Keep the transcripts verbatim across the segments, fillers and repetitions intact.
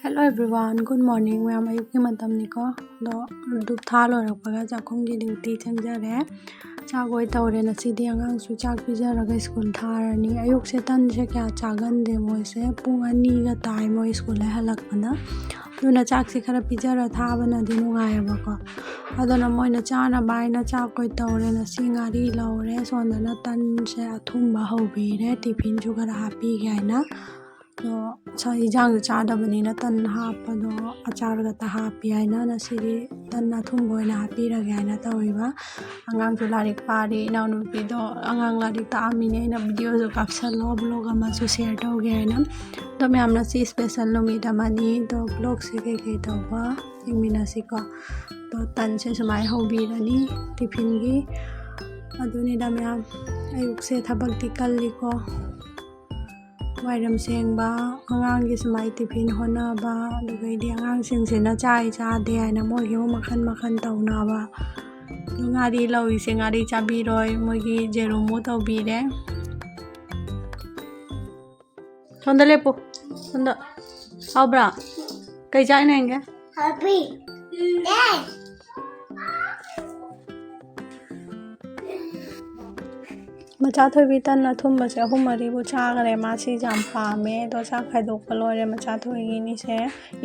Hello everyone, good morning. ꯃꯌꯥꯝ ꯑꯌꯨꯛꯀꯤ ꯃꯇꯝꯅꯤꯀꯣ꯫ ꯑꯗꯣ ꯙꯨꯞ ꯊꯥ ꯂꯣꯏꯔꯛꯄꯒ ꯆꯥꯛꯈꯨꯝꯒꯤ duty ꯆꯪꯖꯔꯦ꯫ ꯆꯥꯛ ꯂꯣꯏ ꯇꯧꯔꯦ꯫ ꯉꯁꯤꯗꯤ ꯑꯉꯥꯡꯁꯨ ꯆꯥꯛ ꯄꯤꯖꯔꯒ school ꯊꯥꯔꯅꯤ꯫ ꯑꯌꯨꯛꯁꯦ ꯇꯟꯁꯦ ꯀꯌꯥ ꯆꯥꯒꯟꯗꯦ ꯃꯣꯏꯁꯦ꯫ ꯄꯨꯡ ꯑꯅꯤꯒ ꯇꯥꯏ ꯃꯣꯏ school ꯗꯩ ꯍꯜꯂꯛꯄꯅ꯫ ꯑꯗꯨꯅ ꯆꯥꯛꯁꯦ ꯈꯔ ꯄꯤꯖꯔ ꯊꯥꯕꯅꯗꯤ ꯅꯨꯡꯉꯥꯏꯌꯦꯕꯀꯣ꯫ ꯑꯗꯨꯅ ꯃꯣꯏꯅ ꯆꯥꯅꯕ ꯍꯥꯏꯅ ꯆꯥꯛ ꯂꯣꯏ ꯇꯧꯔꯦ꯫ ꯉꯁꯤ ꯉꯥꯔꯤ ꯂꯧꯔꯦ꯫ ꯁꯣꯝꯗꯅ ꯇꯟꯁꯦ ꯑꯊꯨꯝꯕ ꯍꯧꯕꯤꯔꯦ꯫ Tiffin ꯁꯨ ꯈꯔ ꯍꯥꯞꯄꯤꯒꯦ ꯍꯥꯏꯅ꯫ ꯑꯗꯣ ꯁ-, ꯏꯟꯖꯥꯡꯁꯨ ꯆꯥꯗꯕꯅꯤꯅ ꯇꯟ ꯍꯥꯞꯄꯗꯣ ꯑꯆꯥꯔ ꯈꯛꯇ ꯍꯥꯞꯄꯤ ꯍꯥꯏꯅ ꯉꯁꯤꯗꯤ ꯇꯟ ꯑꯊꯨꯝꯕ ꯑꯣꯏꯅ ꯍꯥꯞꯄꯤꯔꯒꯦ ꯍꯥꯏꯅ ꯇꯧꯔꯤꯕ꯫ ꯑꯉꯥꯡꯁꯨ ꯂꯥꯏꯔꯤꯛ ꯄꯥꯔꯤ, ꯏꯅꯥꯎꯅꯨꯄꯤꯗꯣ ꯑꯉꯥꯡ ꯂꯥꯏꯔꯤꯛ ꯇꯥꯛꯑꯝꯃꯤꯅꯦ, ꯑꯩꯅ video ꯁꯨ ꯀꯥꯞꯁꯜꯂꯣ, vlog ꯑꯃꯁꯨ share ꯇꯧꯒꯦ ꯍꯥꯏꯅ꯫ ꯑꯗꯣ ꯃꯌꯥꯝ ꯉꯁꯤ special ꯅꯨꯃꯤꯠ ꯑꯃꯅꯤ꯫ ꯑꯗꯣ vlog ꯁꯦ ꯀꯩꯀꯩ ꯇꯧꯕ ꯌꯦꯡꯃꯤꯟꯅꯁꯤꯀꯣ꯫ ꯑꯗꯣ ꯇꯟꯁꯦ ꯁꯨꯃꯥꯏꯅ ꯍꯧꯕꯤꯔꯅꯤ tiffin ꯒꯤ꯫ ꯑꯗꯨꯅꯤꯗ ꯃꯌꯥꯝ, ꯑꯌꯨꯛꯁꯦ ꯊꯕꯛꯇꯤ ꯀꯜꯂꯤꯀꯣ꯫ ꯋꯥꯏꯔꯝ ꯁꯦꯡꯕ, ꯑꯉꯥꯡꯒꯤ ꯁꯨꯃꯥꯏ tiffin ꯍꯣꯠꯅꯕ, ꯑꯗꯨꯗꯩꯗꯤ ꯑꯉꯥꯡꯁꯤꯡꯁꯤꯅ ꯆꯥꯏ ꯆꯥꯗꯦ ꯍꯥꯏꯅ ꯃꯣꯏꯒꯤ ꯑꯃꯨꯛ ꯃꯈꯟ ꯃꯈꯟ ꯇꯧꯅꯕ꯫ ꯑꯗꯨ ꯉꯥꯔꯤ ꯂꯧꯔꯤꯁꯦ ꯉꯥꯔꯤ ꯆꯥꯕꯤꯔꯣꯏ, ꯃꯣꯏꯒꯤ ꯖꯦꯔꯨꯝ ꯑꯃꯨꯛ ꯇꯧꯕꯤꯔꯦ꯫ ꯁꯣꯝꯗ ꯂꯦꯞꯄꯨ, ꯁꯣꯝꯗ꯫ ꯍꯥꯎꯕ꯭ꯔꯥ? ꯀꯩ ꯆꯥꯏꯅꯣ ꯌꯦꯡꯒꯦ꯫ Happy. ꯃꯆꯥ ꯊꯣꯏꯕꯤ ꯇꯟ ꯑꯊꯨꯝꯕꯁꯦ ꯑꯍꯨꯝ ꯃꯔꯤꯕꯨ ꯆꯥꯈꯔꯦ꯫ ꯃꯥ ꯁꯤꯁꯦ ꯌꯥꯝ ꯄꯥꯝꯃꯦ꯫ ꯑꯗꯣ ꯆꯥꯛ ꯈꯥꯏꯗꯣꯛꯄ ꯂꯣꯏꯔꯦ꯫ ꯃꯆꯥ ꯊꯣꯏꯒꯤꯅꯤꯁꯦ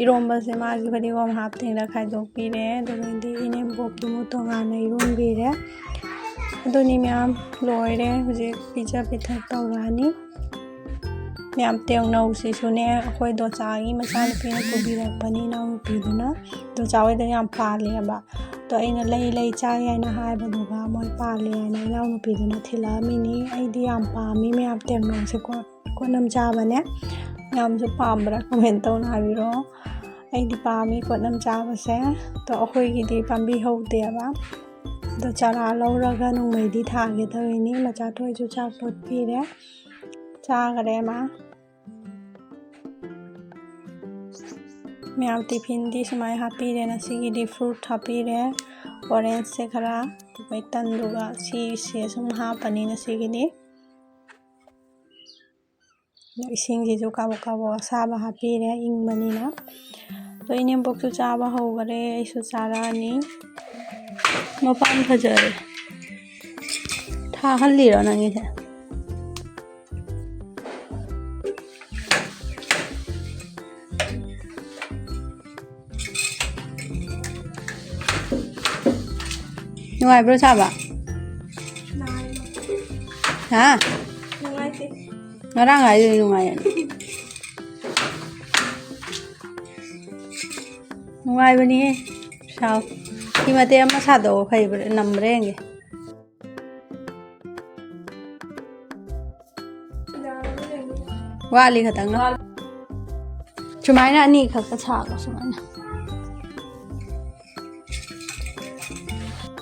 ꯏꯔꯣꯝꯕꯁꯦ ꯃꯥꯒꯤ ꯐꯗꯤꯒꯣꯝ ꯍꯥꯞꯇꯦꯅ ꯈꯥꯏꯗꯣꯛꯄꯤꯔꯦ꯫ ꯑꯗꯨꯗꯩꯗꯤ ꯏꯅꯦꯝꯕꯣꯛꯀꯤ ꯑꯃꯨꯛ ꯇꯣꯉꯥꯟꯅ ꯏꯔꯣꯝꯕꯤꯔꯦ꯫ ꯑꯗꯨꯅꯤ ꯃꯌꯥꯝ ꯂꯣꯏꯔꯦ꯫ ꯍꯧꯖꯤꯛ ꯄꯤꯖ ꯄꯤꯊꯛ ꯇꯧꯔꯛꯑꯅꯤ꯫ ꯃꯌꯥꯝ ꯇꯦꯡꯅꯧꯁꯤꯁꯨꯅꯦ ꯑꯩꯈꯣꯏ ꯗꯣꯆꯥꯒꯤ ꯃꯆꯥꯅꯨꯄꯤꯅ ꯄꯨꯕꯤꯔꯛꯄꯅꯤ, ꯏꯅꯥꯎꯅꯨꯄꯤꯗꯨꯅ꯫ ꯗꯣꯆꯥ ꯍꯣꯏꯗ ꯌꯥꯝ ꯄꯥꯜꯂꯦꯕ꯫ ꯑꯗꯣ ꯑꯩꯅ ꯂꯩ ꯂꯩ ꯆꯥꯏ ꯍꯥꯏꯅ ꯍꯥꯏꯕꯗꯨꯒ ꯃꯣꯏ ꯄꯥꯜꯂꯦ ꯍꯥꯏꯅ ꯏꯅꯥꯎꯅꯨꯄꯤꯗꯨꯅ ꯊꯤꯜꯂꯛꯑꯝꯃꯤꯅꯤ꯫ ꯑꯩꯗꯤ ꯌꯥꯝ ꯄꯥꯝꯃꯤ ꯃꯌꯥꯝ ꯇꯦꯡꯅꯧꯁꯦ ꯀꯣ-, ꯀꯣꯠꯅꯝ ꯆꯥꯕꯅꯦ꯫ ꯃꯌꯥꯝꯁꯨ ꯄꯥꯝꯕ꯭ꯔꯥ comment ꯇꯧꯅ ꯍꯥꯏꯕꯤꯔꯛꯑꯣ꯫ ꯑꯩꯗꯤ ꯄꯥꯝꯃꯤ ꯀꯣꯠꯅꯝ ꯆꯥꯕꯁꯦ꯫ ꯑꯗꯣ ꯑꯩꯈꯣꯏꯒꯤꯗꯤ ꯄꯥꯝꯕꯤ ꯍꯧꯗꯦꯕ꯫ ꯑꯗꯣ ꯆꯥꯔꯥ ꯂꯧꯔꯒ ꯅꯣꯡꯃꯩꯗꯤ ꯊꯥꯒꯦ ꯇꯧꯔꯤꯅꯤ꯫ ꯃꯆꯥ ꯊꯣꯏꯁꯨ ꯆꯥꯛ ꯇꯣꯠꯄꯤꯔꯦ꯫ ꯆꯥꯈꯔꯦ ꯃꯥ꯫ ꯃꯌꯥꯝ tiffin ꯗꯤ ꯁꯨꯃꯥꯏꯅ ꯍꯥꯞꯄꯤꯔꯦ꯫ ꯉꯁꯤꯒꯤꯗꯤ fruit ꯍꯥꯞꯄꯤꯔꯦ꯫ Orange ꯁꯦ ꯈꯔ, ꯑꯗꯨꯒ ꯇꯟꯗꯨꯒ ꯁꯤꯁꯦ ꯁꯨꯝ ꯍꯥꯞꯄꯅꯤ ꯉꯁꯤꯒꯤꯗꯤ꯫ ꯏꯁꯤꯡꯁꯤꯁꯨ ꯀꯥꯕꯣꯛ ꯀꯥꯕꯣꯛ ꯑꯁꯥꯕ ꯍꯥꯞꯄꯤꯔꯦ, ꯏꯪꯕꯅꯤꯅ꯫ ꯑꯗꯣ ꯏꯅꯦꯝꯄꯣꯛꯁꯨ ꯆꯥꯕ ꯍꯧꯈꯔꯦ, ꯑꯩꯁꯨ ꯆꯥꯔꯛꯑꯅꯤ꯫ ꯃꯄꯥꯟ ꯐꯖꯔꯦ, ꯊꯥꯍꯜꯂꯤꯔꯣ ꯅꯪꯒꯤꯁꯦ? ꯅꯨꯡꯉꯥꯏꯕ꯭ꯔꯣ ꯁꯥꯕ? ꯍꯥ? ꯅꯨꯡꯉꯥꯏꯇꯦ꯫ ꯉꯔꯥꯡ ꯍꯥꯏꯗꯨꯗꯤ ꯅꯨꯡꯉꯥꯏꯌꯦꯅ꯫ ꯅꯨꯡꯉꯥꯏꯕꯅꯤꯍꯦ꯫ ꯁꯥꯎ꯫ ꯁꯤ ꯃꯇꯦꯛ ꯑꯃ ꯁꯥꯗꯣꯛꯑꯣ, ꯐꯩꯕ꯭ꯔꯥ, ꯅꯝꯕ꯭ꯔꯥ ꯌꯦꯡꯒꯦ꯫ ꯋꯥꯠꯂꯤ ꯈꯇꯪ꯫ ꯁꯨꯃꯥꯏꯅ ꯑꯅꯤ ꯈꯛꯇ ꯁꯥꯕ ꯁꯨꯃꯥꯏꯅ꯫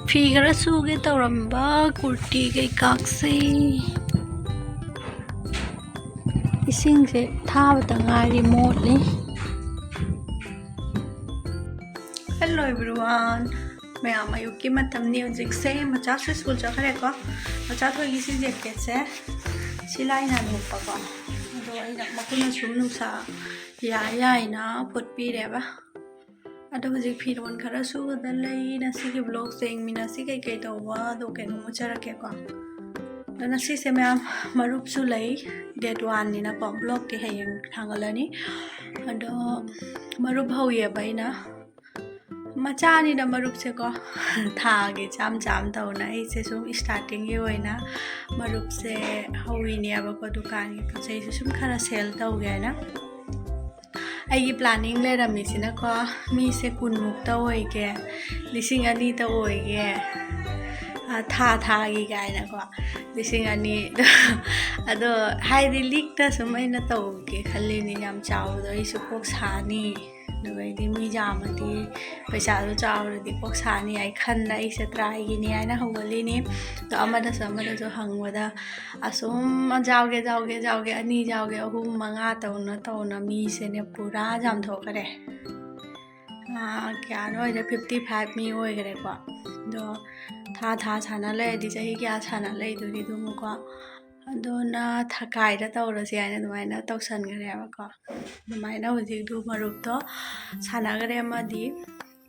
ꯐꯤ ꯈꯔ ꯁꯨꯒꯦ ꯇꯧꯔꯝꯕ ꯀꯨꯔꯇꯤ ꯀꯩꯀꯥꯁꯦ꯫ ꯏꯁꯤꯡꯁꯦ ꯊꯥꯕꯇ ꯉꯥꯏꯔꯤ, ꯃꯣꯠꯂꯤ꯫ Hello everyone, ꯃꯌꯥꯝ ꯑꯌꯨꯛꯀꯤ ꯃꯇꯝꯅꯤ ꯍꯧꯖꯤꯛꯁꯦ꯫ ꯃꯆꯥꯁꯨ ꯁ꯭ꯀꯨꯜ ꯆꯠꯈ꯭ꯔꯦꯀꯣ꯫ ꯃꯆꯥ ꯊꯣꯏꯒꯤ ꯁꯤ ꯖꯦꯀꯦꯠꯁꯦ ꯁꯤ ꯂꯥꯏꯅ ꯂꯣꯛꯄꯀꯣ꯫ ꯑꯗꯣ ꯑꯩꯅ ꯃꯈꯨꯠꯅ ꯁꯨꯝ ꯅꯨꯡꯁꯥ ꯌꯥꯏ ꯌꯥꯏꯅ ꯐꯨꯠꯄꯤꯔꯦꯕ꯫ ꯑꯗꯣ ꯍꯧꯖꯤꯛ ꯐꯤꯔꯣꯜ ꯈꯔ ꯁꯨꯒꯗ ꯂꯩ꯫ ꯉꯁꯤꯒꯤ vlogꯁꯦ ꯌꯦꯡꯃꯤꯟꯅꯁꯤ, ꯀꯩꯀꯩ ꯇꯧꯕ ꯑꯗꯣ ꯀꯩꯅꯣꯝ ꯎꯠꯆꯔꯛꯀꯦꯀꯣ꯫ ꯑꯗꯣ ꯉꯁꯤꯁꯦ ꯃꯌꯥꯝ ꯃꯔꯨꯞꯁꯨ ꯂꯩ, date oneꯅꯤꯅꯀꯣ, vlogꯀꯤ ꯍꯌꯦꯡ ꯊꯥꯡꯒꯠꯂꯅꯤ꯫ ꯑꯗꯣ ꯃꯔꯨꯞ ꯍꯧꯋꯦꯕ ꯑꯩꯅ꯫ ꯃꯆꯥꯅꯤꯗ ꯃꯔꯨꯞꯁꯦꯀꯣ꯫ ꯊꯥꯒꯤ ꯆꯥꯝ ꯆꯥꯝ ꯇꯧꯅ ꯑꯩꯁꯦ ꯁꯨꯝ startingꯒꯤ ꯑꯣꯏꯅ ꯃꯔꯨꯞꯁꯦ ꯍꯧꯔꯤꯅꯦꯕꯀꯣ, ꯗꯨꯀꯥꯟꯒꯤ ꯄꯣꯠ ꯆꯩꯁꯨ ꯁꯨꯝ ꯈꯔ sell ꯇꯧꯒꯦ ꯍꯥꯏꯅ꯫ ꯑꯩꯒꯤ planning ꯂꯩꯔꯝꯃꯤꯁꯤꯅꯀꯣ, ꯃꯤꯁꯦ ꯀꯨꯟꯃꯨꯛꯇ ꯑꯣꯏꯒꯦ, ꯂꯤꯁꯤꯡ ꯑꯅꯤꯇ ꯑꯣꯏꯒꯦ, ꯑ, ꯊꯥ ꯊꯥꯒꯤ ꯀꯥꯏꯅꯀꯣ, ꯂꯤꯁꯤꯡ ꯑꯅꯤ꯫ ꯑꯗꯣ ꯍꯥꯏꯗꯤ ꯂꯤꯛꯇ ꯁꯨꯝ ꯑꯩꯅ ꯇꯧꯒꯦ ꯈꯜꯂꯤꯅꯤ, ꯌꯥꯝ ꯆꯥꯎꯕꯗꯣ ꯑꯩꯁꯨ ꯀꯣꯛ ꯁꯥꯅꯤ꯫ ꯑꯗꯨꯒꯩꯗꯤ ꯃꯤ ꯌꯥꯝꯃꯗꯤ ꯄꯩꯁꯥꯗꯣ ꯆꯥꯎꯔꯗꯤ ꯀꯣꯛ ꯁꯥꯅꯤ ꯍꯥꯏ ꯈꯟꯗ ꯑꯩꯁꯦ tryꯒꯤꯅꯤ ꯍꯥꯏꯅ ꯍꯧꯒꯠꯂꯤꯅꯤ꯫ ꯑꯗꯣ ꯑꯃꯗꯁꯨ ꯑꯃꯗꯁꯨ ꯍꯪꯕꯗ ꯑꯁꯨꯝ ꯌꯥꯎꯒꯦ, ꯌꯥꯎꯒꯦ, ꯌꯥꯎꯒꯦ, ꯑꯅꯤ ꯌꯥꯎꯒꯦ, ꯑꯍꯨꯝ, ꯃꯉꯥ ꯇꯧꯅ ꯇꯧꯅ ꯃꯤꯁꯦꯅꯦ ꯄꯨꯔꯥ ꯌꯥꯝꯊꯣꯛꯈ꯭ꯔꯦ꯫ ꯑꯥ, ꯀꯌꯥꯅꯣ ꯑꯣꯏꯔꯦ, fifty five ꯃꯤ ꯑꯣꯏꯈ꯭ꯔꯦꯀꯣ꯫ ꯑꯗꯣ ꯊꯥ ꯊꯥ ꯁꯥꯟꯅ ꯂꯩꯔꯗꯤ ꯆꯍꯤ ꯀꯌꯥ ꯁꯥꯟꯅ ꯂꯩꯗꯣꯔꯤ ꯑꯗꯨꯕꯨꯀꯣ꯫ ꯑꯗꯨꯅ ꯊꯀꯥꯏꯗ ꯇꯧꯔꯁꯦ ꯍꯥꯏꯅ ꯑꯗꯨꯃꯥꯏꯅ ꯇꯧꯁꯟꯈ꯭ꯔꯦꯕꯀꯣ꯫ ꯑꯗꯨꯃꯥꯏꯅ ꯍꯧꯖꯤꯛꯇꯨ ꯃꯔꯨꯞꯇꯣ ꯁꯥꯟꯅꯈ꯭ꯔꯦ ꯑꯃꯗꯤ꯫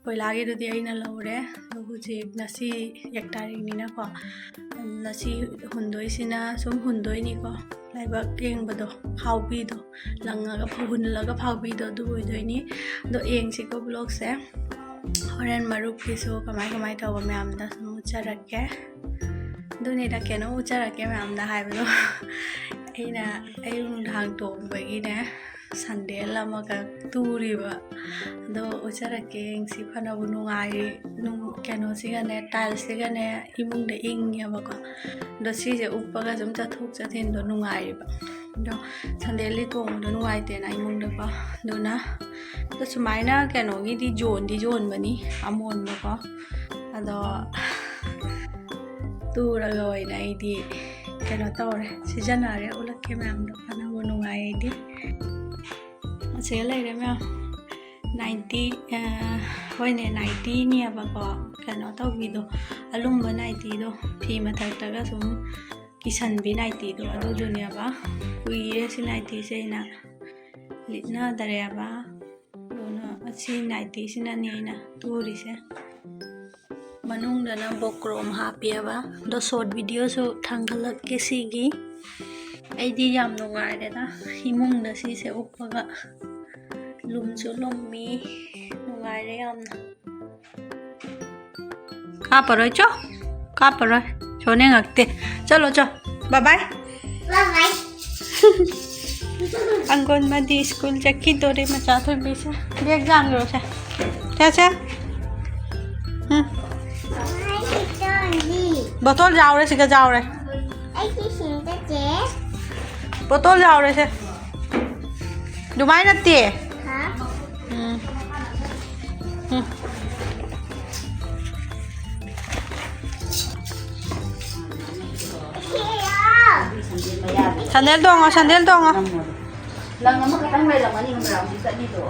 ꯀꯣꯏꯂꯥꯒꯤꯗꯨꯗꯤ ꯑꯩꯅ ꯂꯧꯔꯦ꯫ ꯑꯗꯣ ꯍꯧꯖꯤꯛ ꯉꯁꯤ ꯑꯦꯛ ꯇꯥꯔꯤꯛꯅꯤꯅꯀꯣ, ꯉꯁꯤ ꯍꯨꯟꯗꯣꯏꯁꯤꯅ ꯁꯨꯝ ꯍꯨꯟꯗꯣꯏꯅꯤꯀꯣ꯫ ꯂꯥꯏꯕꯛ ꯌꯦꯡꯕꯗꯣ, ꯐꯥꯎꯕꯤꯗꯣ, ꯂꯪꯉꯒ ꯐꯥꯎ-, ꯍꯨꯜꯂꯒ ꯐꯥꯎꯕꯤꯗꯣ ꯑꯗꯨ ꯑꯣꯏꯗꯣꯏꯅꯤ꯫ ꯑꯗꯣ ꯌꯦꯡꯁꯤꯀꯣ ꯕ꯭ꯂꯣꯛꯁꯦ꯫ ꯍꯣꯔꯦꯟ ꯃꯔꯨꯞꯀꯤꯁꯨ ꯀꯃꯥꯏ ꯀꯃꯥꯏ ꯇꯧꯕ ꯃꯌꯥꯝꯗ ꯁꯨꯝ ꯎꯠꯆꯔꯛꯀꯦ꯫ ꯑꯗꯨꯅꯤꯗ ꯀꯩꯅꯣ ꯎꯠꯆꯔꯛꯀꯦ ꯃꯌꯥꯝꯗ ꯍꯥꯏꯕꯗꯣ꯫ ꯑꯩꯅ ꯑꯌꯨꯛ ꯅꯨꯡꯗꯥꯡ ꯇꯣꯡꯕꯒꯤꯅꯦ, ꯁꯟꯗꯦꯜ ꯑꯃꯈꯛ ꯇꯨꯔꯤꯕ꯫ ꯑꯗꯣ ꯎꯠꯆꯔꯛꯀꯦ, ꯌꯦꯡꯁꯤ ꯐꯅꯕꯨ ꯅꯨꯡꯉꯥꯏ-, ꯅꯨꯡ-, ꯀꯩꯅꯣꯁꯤꯒꯅꯦ, ꯇꯥꯏꯜꯁꯁꯤꯒꯅꯦ ꯏꯃꯨꯡꯗ ꯏꯪꯉꯦꯕꯀꯣ꯫ ꯑꯗꯣ ꯁꯤꯁꯦ ꯎꯞꯄꯒ ꯁꯨꯝ ꯆꯠꯊꯣꯛ ꯆꯠꯁꯤꯟꯗꯣ ꯅꯨꯡꯉꯥꯏꯔꯤꯕ꯫ ꯑꯗꯣ ꯁꯟꯗꯦꯜꯗꯤ ꯇꯣꯡꯕꯗꯣ ꯅꯨꯡꯉꯥꯏꯇꯦꯅ ꯏꯃꯨꯡꯗꯀꯣ꯫ ꯑꯗꯨꯅ ꯑꯗꯣ ꯁꯨꯃꯥꯏꯅ ꯀꯩꯅꯣꯒꯤꯗꯤ ꯖꯣꯟꯗꯤ ꯖꯣꯟꯕꯅꯤ ꯑꯃꯣꯟꯕꯀꯣ꯫ ꯑꯗꯣ ꯇꯨꯔꯒ ꯑꯣꯏꯅ ꯑꯩꯗꯤ ꯀꯩꯅꯣ ꯇꯧꯔꯦ, ꯁꯤꯖꯤꯟꯅꯔꯦ꯫ ꯎꯠꯂꯛꯀꯦ ꯃꯌꯥꯝꯗꯣ, ꯐꯅꯕꯨ ꯅꯨꯡꯉꯥꯏ ꯑꯩꯗꯤ꯫ ꯑꯁꯤꯗ ꯂꯩꯔꯦ ꯃꯌꯥꯝ꯫ ꯅꯥꯏꯟꯇꯤ, ꯑ, ꯍꯣꯏꯅꯦ, ꯅꯥꯏꯟꯇꯤꯅꯦꯕꯀꯣ꯫ ꯀꯩꯅꯣ ꯇꯧꯕꯤꯗꯣ, ꯑꯂꯨꯝꯕ ꯅꯥꯏꯇꯤꯗꯣ, ꯐꯤ ꯃꯊꯛꯇꯒ ꯁꯨꯝ ꯀꯤꯁꯟꯕꯤ ꯅꯥꯏꯇꯤꯗꯣ, ꯑꯗꯨꯗꯨꯅꯦꯕ꯫ ꯀꯨꯏꯔꯦ ꯁꯤ ꯅꯥꯏꯇꯤꯁꯦ ꯑꯩꯅ ꯂꯤꯠꯅꯗꯔꯦꯕ꯫ ꯑꯗꯨꯅ ꯑꯁꯤ ꯅꯥꯏꯇꯤꯁꯤꯅꯅꯦ ꯑꯩꯅ ꯇꯨꯔꯤꯁꯦ꯫ ꯃꯅꯨꯡꯗꯅ ꯕꯣꯀ꯭ꯔꯣꯝ ꯍꯥꯞꯄꯦꯕ꯫ ꯑꯗꯣ ꯁꯣꯔꯠ ꯚꯤꯗꯤꯑꯣꯁꯨ ꯊꯥꯡꯒꯠꯂꯛꯀꯦ ꯁꯤꯒꯤ꯫ ꯑꯩꯗꯤ ꯌꯥꯝ ꯅꯨꯡꯉꯥꯏꯔꯦꯗ ꯏꯃꯨꯡꯗ ꯁꯤꯁꯦ ꯎꯞꯄꯒ꯫ ꯂꯨꯝꯁꯨ ꯂꯨꯝꯃꯤ, ꯅꯨꯡꯉꯥꯏꯔꯦ ꯌꯥꯝꯅ꯫ ꯀꯥꯞꯄꯔꯣꯏ ꯆꯣ, ꯀꯥꯞꯄꯔꯣꯏ꯫ ꯁꯣꯟꯅꯤꯡꯉꯛꯇꯦ꯫ ꯆꯠꯂꯣ ꯆꯣ꯫ ꯕꯥꯏ ꯕꯥꯏ꯫ ꯕꯥꯏ ꯕꯥꯏ꯫ ꯑꯪꯒꯣꯟꯋꯥꯗꯤ ꯁ꯭ꯀꯨꯜ ꯆꯠꯈꯤꯗꯣꯔꯦ ꯃꯆꯥ ꯊꯣꯏꯕꯤꯁꯦ꯫ ꯕꯦꯒ ꯌꯥꯟꯈ꯭ꯔꯣꯁꯦ꯫ ꯁꯦ, ꯁꯦ꯫ ꯎꯝ꯫ ꯕꯥꯏ ꯁꯤꯗ ꯌꯥꯎꯔꯦ꯫ ꯕꯣꯇꯜ ꯌꯥꯎꯔꯦ, ꯁꯤꯒ ꯌꯥꯎꯔꯦ꯫ ꯑꯩ ꯁꯤ ꯁꯤꯗ ꯆꯦ꯫ ꯕꯣꯇꯜ ꯌꯥꯎꯔꯦ ꯁꯦ꯫ ꯑꯗꯨꯃꯥꯏ ꯅꯠꯇꯦ꯫ ꯍꯥ? ꯎꯝ꯫ ꯎꯝ꯫ ꯁꯦ ꯌꯥ꯫ ꯁꯟꯗꯦꯜ ꯇꯣꯡꯉꯣ, ꯁꯟꯗꯦꯜ ꯇꯣꯡꯉꯣ꯫ ꯂꯪ ꯑꯃꯈꯛꯇꯪ ꯂꯩꯔꯝꯃꯅꯤ ꯈꯪꯕ꯭ꯔꯥ? ꯍꯧꯖꯤꯛ ꯆꯠꯂꯤꯗꯣ꯫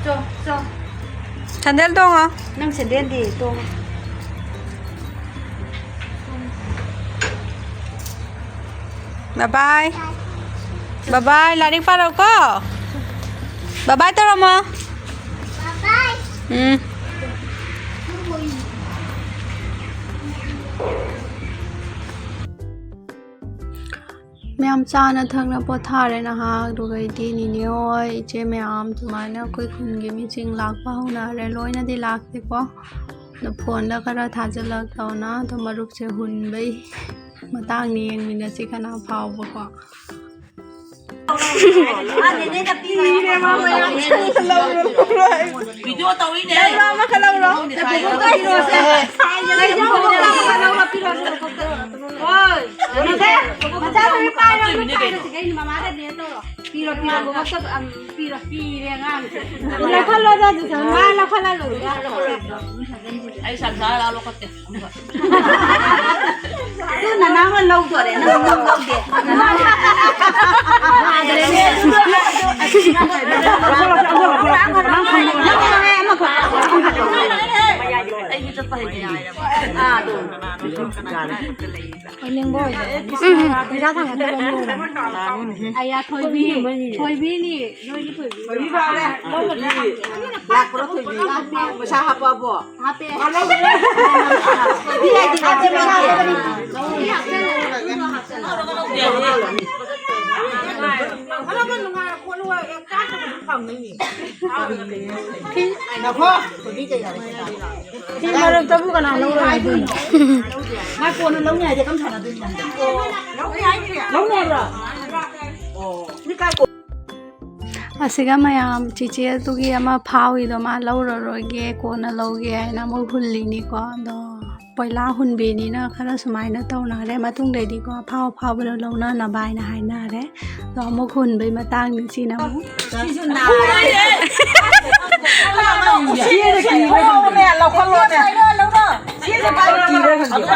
ꯆꯣ, ꯆꯣ꯫ ꯁꯟꯗꯦꯜ ꯇꯣꯡꯉꯣ꯫ ꯅꯪ ꯁꯦꯟꯗꯦꯜꯗꯤ ꯇꯣꯡꯉꯣ꯫ ꯕꯥꯏ ꯕꯥꯏ꯫ ꯕꯥꯏ ꯕꯥꯏ꯫ ꯂꯥꯏꯔꯤꯛ ꯄꯥꯔꯣꯀꯣ꯫ ꯕꯥꯏ ꯕꯥꯏ ꯇꯧꯔꯝꯃꯣ꯫ ꯎꯝ꯫ ꯃꯌꯥꯝ ꯆꯥꯅ ꯊꯛꯅ ꯄꯣꯊꯥꯔꯦ ꯅꯍꯥꯛ, ꯑꯗꯨꯒ ꯑꯩꯗꯤ ꯅꯤꯅꯦ ꯍꯣꯏ, ꯏꯆꯦ ꯃꯌꯥꯝ, ꯑꯗꯨꯃꯥꯏꯅ ꯑꯩꯈꯣꯏ ꯈꯨꯟꯒꯤ ꯃꯤꯁꯤꯡ ꯂꯥꯛꯄ ꯍꯧꯅꯔꯦ꯫ ꯂꯣꯏꯅꯗꯤ ꯂꯥꯛꯇꯦꯀꯣ, ꯑꯗꯣ ꯐꯣꯟꯗ ꯈꯔ ꯊꯥꯖꯤꯜꯂꯛ ꯇꯧꯅ ꯑꯗꯣ ꯃꯔꯨꯞꯁꯦ ꯍꯨꯟꯕꯩ ꯃꯇꯥꯡꯅꯤ꯫ ꯌꯦꯡꯃꯤꯟꯅꯁꯤ ꯀꯅꯥ ꯐꯥꯎꯕꯀꯣ꯫ ꯚꯤꯗꯤꯑꯣ ꯇꯧꯔꯤꯅꯦ꯫ ꯂꯧꯔꯣ, ꯑꯃꯈꯛ ꯂꯧꯔꯣ꯫ ꯍꯣꯏ꯫ ꯃꯆꯥ ꯇꯧꯔꯤ ꯄꯥꯏꯔꯣ, ꯄꯥꯏꯔꯣ꯫ ꯀꯩꯅꯣ, ꯃꯃꯥꯗꯅꯦ ꯇꯧꯔꯣ꯫ ꯄꯤꯔꯣ, ꯄꯤꯔꯣ, ꯄꯤꯔꯣ꯫ ꯄꯤꯔꯦ ꯑꯉꯥꯡꯁꯦ꯫ ꯂꯧꯈꯠꯂꯣꯗ ꯑꯗꯨꯗ꯫ ꯃꯥ ꯂꯧꯈꯠꯂ ꯂꯣꯏꯔꯦ꯫ ꯑꯩ ꯁꯟꯁꯥ ꯂꯥꯛꯑ ꯂꯧꯈꯠꯀꯦ꯫ ꯑꯗꯨ ꯅꯅꯥꯎꯅ ꯂꯧꯗꯣꯔꯦ, ꯅꯪ ꯂꯧ ꯂꯧꯗꯦ꯫ ꯅꯅꯥꯎꯅ꯫ ꯑꯩꯗꯤ ꯆꯠꯄ ꯍꯩꯇꯦ꯫ ꯑꯥ, ꯑꯗꯨ꯫ ꯎꯝ꯫ ꯄꯩꯁꯥ ꯊꯥꯡꯒꯠꯇꯕ ꯃꯤ ꯑꯣꯏꯔꯝꯅꯤ꯫ ꯑꯌꯥ, ꯊꯣꯏꯕꯤ꯫ ꯊꯣꯏꯕꯤꯅꯤ꯫ ꯅꯣꯏꯒꯤ ꯊꯣꯏꯕꯤ꯫ ꯊꯣꯏꯕꯤ ꯐꯥꯔꯦ꯫ ꯂꯥꯛꯄ꯭ꯔꯣ ꯊꯣꯏꯕꯤ? ꯄꯩꯁꯥ ꯍꯥꯞꯄꯕꯣ? ꯍꯥꯞꯄꯦ꯫ ꯊꯣꯏꯕꯤ ꯍꯥꯏꯗꯤ ꯍꯥꯞꯄꯦ꯫ ꯅꯈꯣ꯫ ꯐꯤ ꯃꯔꯛꯇꯕꯨ ꯀꯅꯥ ꯂꯧꯔꯣꯏ ꯍꯥꯏꯗꯣꯏꯅꯣ? ꯃꯥ ꯀꯣꯟꯅ ꯂꯧꯅꯤ ꯍꯥꯏꯗꯤ ꯀꯔꯝ ꯁꯥꯟꯅꯗꯣꯏꯅꯣ? ꯂꯧꯅꯤ ꯍꯥꯏꯕ꯭ꯔꯣ? ꯑꯣ꯫ ꯃꯤ ꯀꯥꯏ ꯀꯣ-, ꯑꯁꯤꯒ ꯃꯌꯥꯝ ꯆꯤꯆꯦ ꯑꯗꯨꯒꯤ ꯑꯃ ꯐꯥꯎꯏꯗꯣ ꯃꯥ ꯂꯧꯔꯔꯣꯏꯒꯦ, ꯀꯣꯟꯅ ꯂꯧꯒꯦ ꯍꯥꯏꯅ ꯑꯃꯨꯛ ꯍꯨꯜꯂꯤꯅꯤꯀꯣ꯫ ꯑꯗꯣ ꯄꯣꯏꯂꯥ ꯍꯨꯟꯕꯤꯅꯤꯅ ꯈꯔ ꯁꯨꯃꯥꯏꯅ ꯇꯧꯅꯔꯦ꯫ ꯃꯇꯨꯡꯗꯩꯗꯤꯀꯣ ꯑꯐꯥꯎ ꯑꯐꯥꯎꯕꯗꯣ ꯂꯧꯅꯅꯕ ꯍꯥꯏꯅ ꯍꯥꯏꯅꯔꯦ꯫ ꯑꯗꯣ ꯑꯃꯨꯛ ꯍꯨꯟꯕꯩ ꯃꯇꯥꯡꯅꯤ ꯁꯤꯅ ꯑꯃꯨꯛ꯫ ꯁꯤꯁꯨ ꯅꯥꯔꯦ꯫ ꯂꯧꯈꯠꯂꯣꯅꯦ꯫ ꯁꯤꯁꯦ ꯄꯥꯏꯕ ꯀꯤꯔꯦ ꯈꯪꯗꯦ꯫